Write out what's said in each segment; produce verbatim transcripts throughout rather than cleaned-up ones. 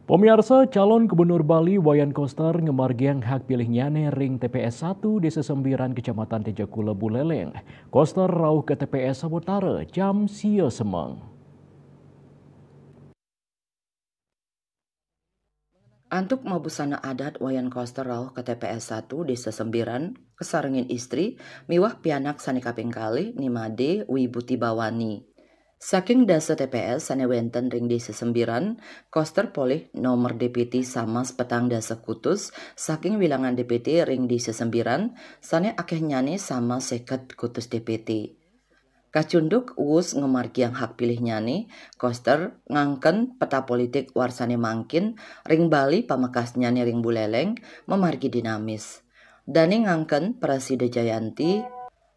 Pemirsa, calon Gubernur Bali Wayan Koster ngemargiang hak pilihnyane ring T P S satu Desa Sembiran, Kecamatan Tejakula, Buleleng. Koster rauh ke T P S sawatara jam sia semeng. Antuk mabusana adat, Wayan Koster rauh ke T P S satu Desa Sembiran, kasarengin istri miwah pianak sane kaping kalih, Ni Made Wibuti Bawani. Saking dasa T P S sane wenten ring Desa Sembiran, Koster polih nomor D P T samas petang dasa kutus saking wilangan D P T ring Desa Sembiran, sane akehnyane samas seket kutus D P T. Kacunduk wus ngamargiang hak pilihnyane, Koster ngangken peta politik warsane mangkin ring Bali, pamekasnyane ring Buleleng, mamargi dinamis. Dane ngangken prasida jayanti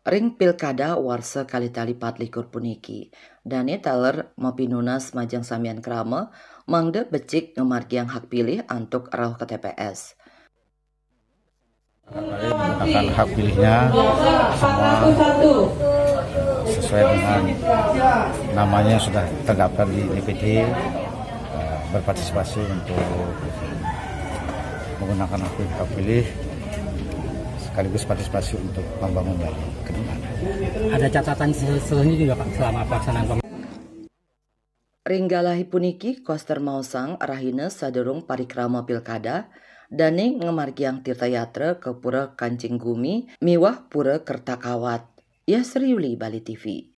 ring Pilkada warsa kalih tali patlikur puniki. Dane taler mapinunas majeng samian krama, mangda becik ngamargiang hak pilih antuk rauh ke T P S. Menggunakan hak pilihnya semua sesuai dengan namanya sudah terdaftar di D P T, eh, berpartisipasi untuk menggunakan hak pilih, hak pilih sekaligus partisipasi untuk membangun Bali ke depan. Ada catatan selanjutnya juga, Pak, selama pelaksanaan pemilu? Ring galahe puniki, Koster maosang rahina sadurung parikrama Pilkada, dane ngamargiang tirta yatra ke Pura Kancing Gumi miwah Pura Kertakawat. Yasri Yuli, Bali T V.